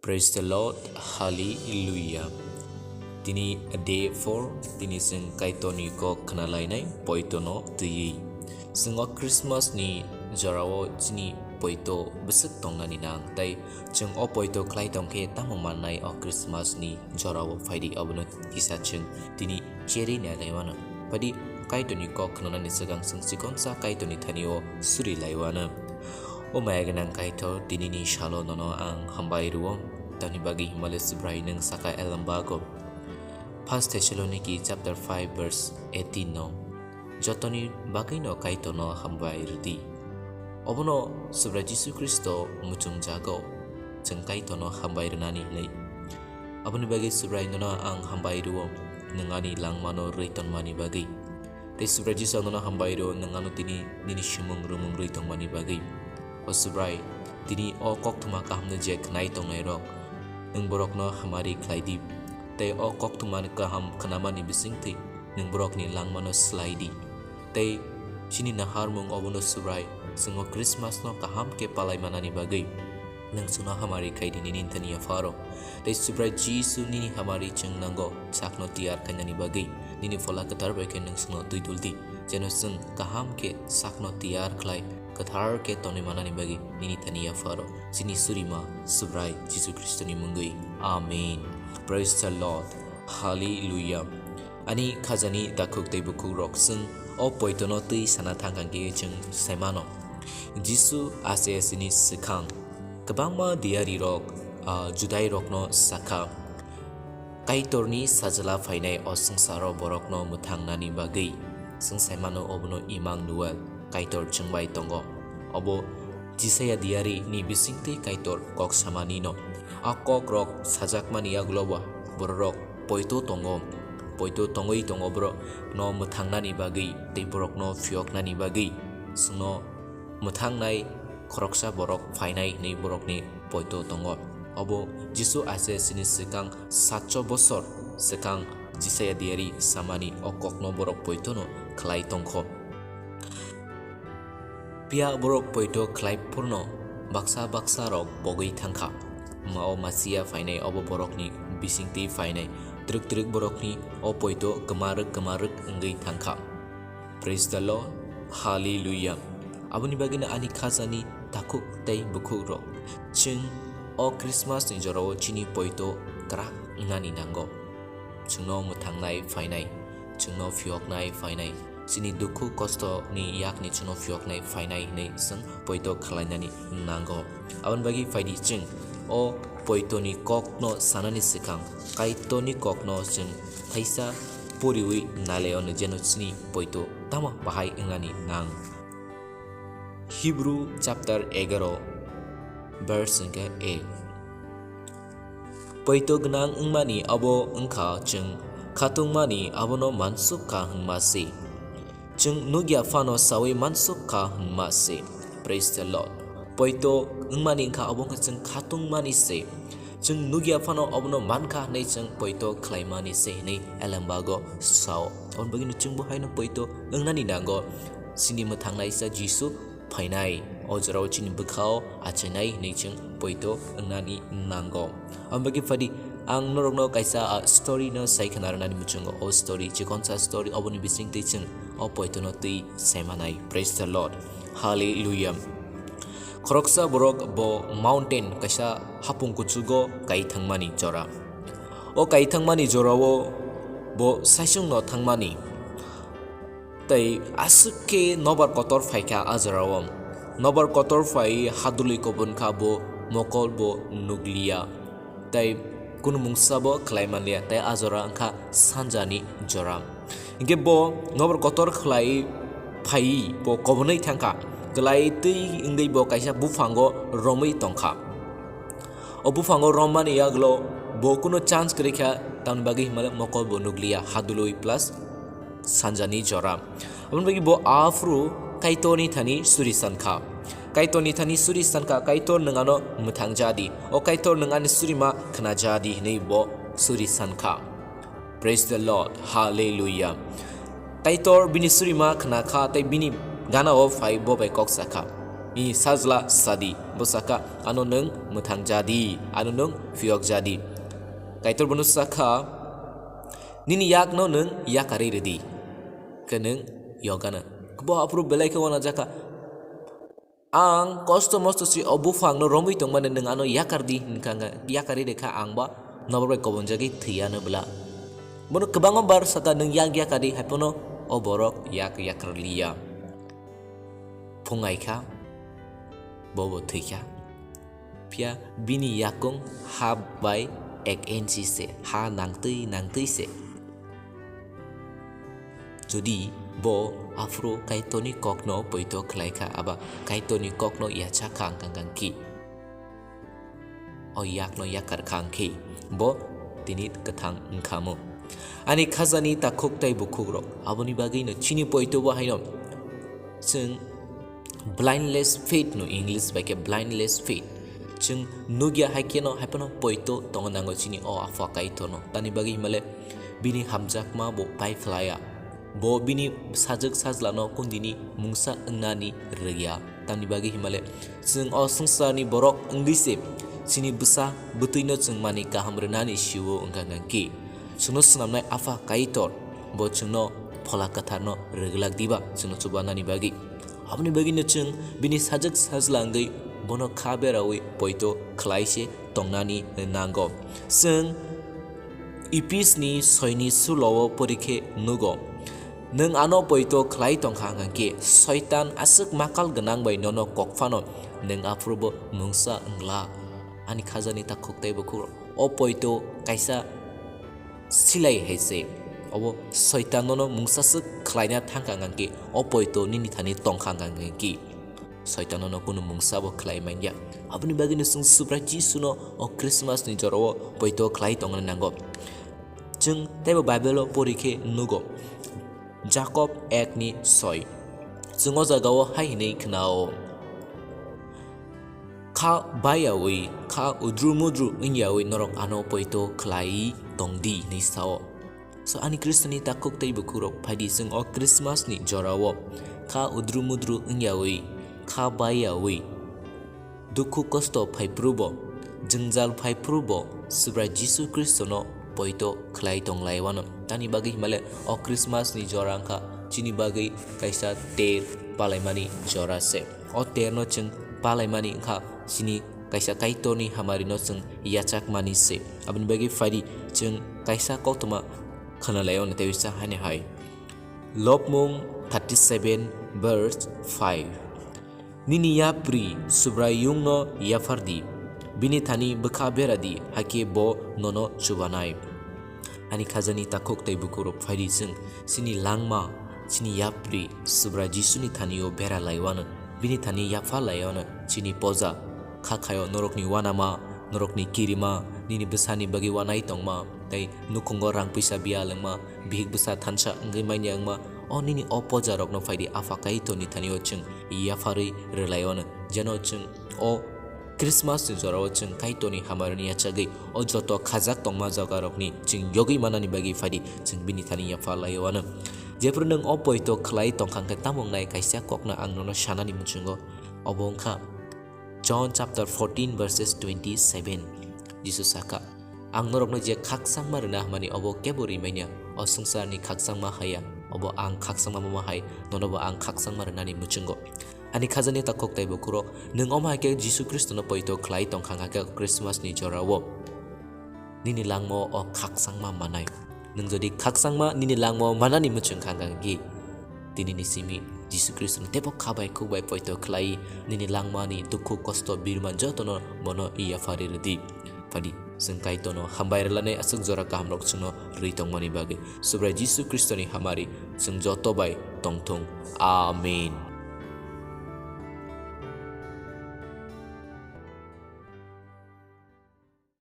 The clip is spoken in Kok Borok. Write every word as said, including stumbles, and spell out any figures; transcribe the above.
Praise the Lord, Hallelujah. Tini day four, tini chwng Kaitorni kok khna lainai poitono twiwi. Chwng o Christmas ni jorao chini poito bwswk tongnani nang, tai chwng o poito khlai tongkhe tamo mannai o Christmas ni jorao phaidi, abono kisa chwng tini cherwi nai laiwano. Phaidi Kaitorni kok khnanani swkang chwng chikonsa Kaitorni thani o suri laiwano. O maya gwnang Kaitor, tinini salo nono ang hambai rwo, tamni bagwi himale Subrai nwng saka elem bago. First Thessaloniki chapter five verse eighteen no, jotoni bagwino Kaitorno hambai rwdi. Obono Subrai Jisu Khristo muchungjago, chwng Kaitorno hambai rwnani hwnwi. Aboni bagwi Subrai nono ang hambai rwo, nwng ani langmano rwi tonmani bagwi. Tei Subrai Jisu ang nono hambai rwo, nwng ano tini nini simung rumung rwi tongmani bagwi. O Subrai, tini o koktwma kahamno je khnai tongnairok, nwng borokno hamari khlai di. Tei o koktwma kaham khnamani bisingtwi nwng borokni langmano slai di. Tei chini naharmung obono Subrai, chwng o Christmas no kaham khe palai manani bagwi nwng chwngno hamari khai di nini thani yapharo. Tei Subrai Jisu, nini hamari chwng nango, sakno tiyar khainani bagwi nini Phola Kwthar bai khe nwng chwngno twi dul di, jeno chwng kaham khe sakno tiyar khlai, kwthar khe tonwi manani bagwi nini thani yapharo. Chini surima Subrai Jisu Khristoni mungwi. Amen. Praise the Lord. Hallelujah. Ani khajani takhuk tei bukhukrok, chwng o poitono twi sana thangkha khe chwng saimano. Jisu ache achini swkang kwbangma diyarirok, ah, Judairokno sakha, Kaitorni Sajla phainai o swngcharo borokno mwthangnani bagwi. Chwng saimano obono Emmanuel, Kaitor chwng bai tongo. Obo Jisaya diyari ni bisingtwi Kaitor kok samani no. A kokrok sajakmani yagulo ba bororok poito tongo. Poito tongwi tongo borok no mwthangnani bagwi tei borok no phiyoknani bagwi. Chwngno mwthangnai khoroksa borok phainai hwnwi borokni poito tongo. Obo Jisu ache chini swkang satso bosor swkang Jisaya diyari samani o kokno borok poitono khlai tongkho. Phiya borok poito khlai phurno baksa baksa rok bogwi thangkha. Mao Masia phainai obo borokni bisingtwi phainai twrwk twrwk borokni o poito kwmarwk kwmarwk wngwi thangkha. Praise the Lord. Hallelujah. Aboni bagwino ani khajani takhuk tei bukhukrok, chwng o Christmas ni jorao chini poito kwrak wngnani nango. Chwngno mwthangnai phainai, chwngno phiyoknai phainai, chini dukhu kosto ni yakni chwngno phiyoknai phainai hwnwi chwng poito khlainani nango. Aboni bagwi phaidi chwng o poitoni kokno sanani swkang Kaitorni kokno chwng thaisa poriwi nailaio, jeno chini poito tamo bahai wngnani nang. Hebrew chapter egaro verse hwnkhe eight. Poito gwnang wngmani abo wngkha chwng khatungmani abono mansuk kha hwnma se. Chwng nukya phano saui mansuk kha hwnma se. Praise the Lord. Poito wngmani wngkha abo wngkha chwng khatungmani se. Chwng nukya phano obono mankha hwnwi chwng poito khlaimani se hwnwi elembago sao. Aboni bagwino chwngbo haino poito wngnani nango. Chini mwthangnaisa Jisu phainai, o jorao chini bwkhao achainai hwnwi chwng poito wngnani nango. Aboni bagwi phadi ang norokno kaisa, ah, story no sai khna rwnani muchungo. O story chikonsa story, oboni bisingtwi chwng o poitono twi saimanai. Praise the Lord. Hallelujah. Khoroksa borok bo mountain kaisa hapung kuchugo kai thangmani jora. O kai thangmani jorao bo saisungno thangmani. Tei aswk khe nobar kotor phaikha a jorao. Nobar kotor phai hadului kobon kha bo mokol bo nukliya. Tei kunu mungsa bo khlai manliya, tei a jora wngkha sanjani jora. Hinkhe bo nobar kotor khlai phaiwi bo kobonwi thangkha, kwlai twi wngwi bo kaisa buphango romwi tongkha. O buphango rommani yagulo bo kunu chance kwrwi kha, tamni bagwi himale mokol bo nukliya, hadului plus sanjani jora. Aboni bagwi bo aphuru Kaitorni thani suri sankha. Kaitorni thani suri sankha, "Kaitor, nwng ano mwthang ja di. O Kaitor, nwng ani surima khna ja di," hwnwi bo suri sankha. Praise the Lord. Hallelujah. Kaitor bini surima khna kha tei bini gana-o phai bo bai kok sa kha. Ni sajla sadi, bo saka, "Ano nwng mwthang jadi, ano nwng phiyok jadi." Kaitor bono saka, "Nini yakno nwng yakarwi rwdi, khe nwng yogano." Bo aphuru belai khe uanajak kha, "Ang kosto mosto si o buphangno romwi tongmani nwng ano yakardi," hwnkha, "Yakarwi rwkha ang ba nobor bai kobonjagwi thwiyano bwla." Bono kwbangma bar saka, "Nwng yak yakardi," haiphano o borok yak yakarliya. Phungai kha, bo bo thwi kha. Phiya bini yakung ha bai ek inchi se, ha nangtwi nangtwi se. Jodi bo aphuru Kaitorni kokno poito khlai kha, aba Kaitorni kokno yachak kha, ang kang kang ki. O yakno yakar kha, ang khe bo tini kwthang wngkha mo. Ani khajani takhuk tei bukhukrok, aboni bagwino chini poito bo haino chwng blindless faith no, English bai khe blindless faith. Chwng nukya hai kheno, hai phano poito tongna nango chini o Apha Kaitorno. Tamni bagwi himale bini hamjakma bo pai phlaya. Bo bini sajwk sajlano kundini mungsa wngnani rwya. Tamni bagwi himale chwng o swngcharni borok wngwi se chini bwsa bwtwino chwng manwi kaham rwnani sio wngkha, hwnkhe chwngno swnamnai Apha Kaitor bo chwngno Phola Kwtharno rwglak diba chwngno chubanani bagwi. Aboni bagwino chwng bini sajwk sajla wngwi bono kha berawi poito khlai se tongnani nango. Chwng Ephes ni soi ni sulo o pori khe nugo, nwng ano poito khlai tongkha hwnkhe Soitan aswk makal gwnang bai nono kok phano nwng aphuru bo mungsa wngla. Ani khajani takhuk tei bukhuk o poito kaisa silai hai se. Obo Soitan nono mungsa swk khlaina thangkha hwnkhe o poito nini thani tongkha hwnkhe Soitan nono kunu mungsa bo khlai manya. Aboni bagwino chwng Subrai Jisuno o Christmas ni jorao poito khlai tongna nango. Chwng teibo Bible o pori khe nugo, Jakob ek ni soi. Chwng o jagao hai hwnwi khnao, "Kha baiyawi, kha udru mudru wngyawi norok ano poito khlai tongdi," hwnwi sao. So, ani Khristoni takhuk tei bukhukrok, phaidi chwng o Christmas ni jorao kha udru mudru wngyawi, kha baiyawi, dukhu kosto phaiphuru bo, jwngjal phaiphuru bo, Subrai Jisu Khristono poito khlai tonglai wano. Tamni bagwi himale o Christmas ni jora wngkha chini bagwi kaisa ter palaimani jora se. O terno chwng palaimani wngkha chini kaisa Kaitorni hamarino chwng yachakmani se. Aboni bagwi phaidi chwng kaisa koktwma khwnalaio, tei bisa haino hai. Lobmung thirty seven verse five. Nini yapri Subraiyungno yaphardi, bini thani bwkha beradi, hakhe bo nono chubanai. Ani khajani takhuk tei bukhukrok, phaidi chwng chini langma, chini yapri Subrai Jisuni thanio bera laiwano, bini thani yapha laiwano, chini poja, kha khaio norokni uanama, norokni kirima, nini bwsani bagwi uanai tongma, tei nukhungo rang puisa biyal wngma, bihik bwsa thansa wngwi manya wngma, o nini o pojarokno phaidi Apha Kaitorni thanio chwng yapharwi rwlaiwano, jeno chwng o Christmas ni jorao chwng Kaitorni hamarino yachagwi o joto khajak tongma jagarokni chwng yogwi manani bagwi phaidi chwng bini thani yapha laiwano. Jephru nwng o poito khlai tongkha hwnkhe tamo wngnai kaisa kokno ang nono sanani muchungo, obo wngkha John chapter fourteen verses twenty-seven. Jisu sakha, "Ang norokno je khakchangma rwna hwnmani obo kebo rimanya, o swngcharni khakchangma haya, obo ang khakchangma mama hai, nonobo ang khakchangma rwnani muchungo." Ani khajani takhuk tei bukhukrok, nwng omo hai khe Jisu Khristono poito khlai tongkha hwnkhe Christmas ni jorao nini langmao o khakchangma manai. Nwng jodi khakchangma nini langmao manani muchung kha hwnkhe, tini ni simi Jisu Khristono teibo kha bai khuk bai poito khlai nini langmani dukhu kosto birman jotono bono yapharwi rwdi. Phaidi chwng Kaitorno hambai rwlanai aswk jora kahamrok chwngno rwi tongmani bagwi. Subrai Jisu Khristoni hamari chwng joto bai tongthung. Amen.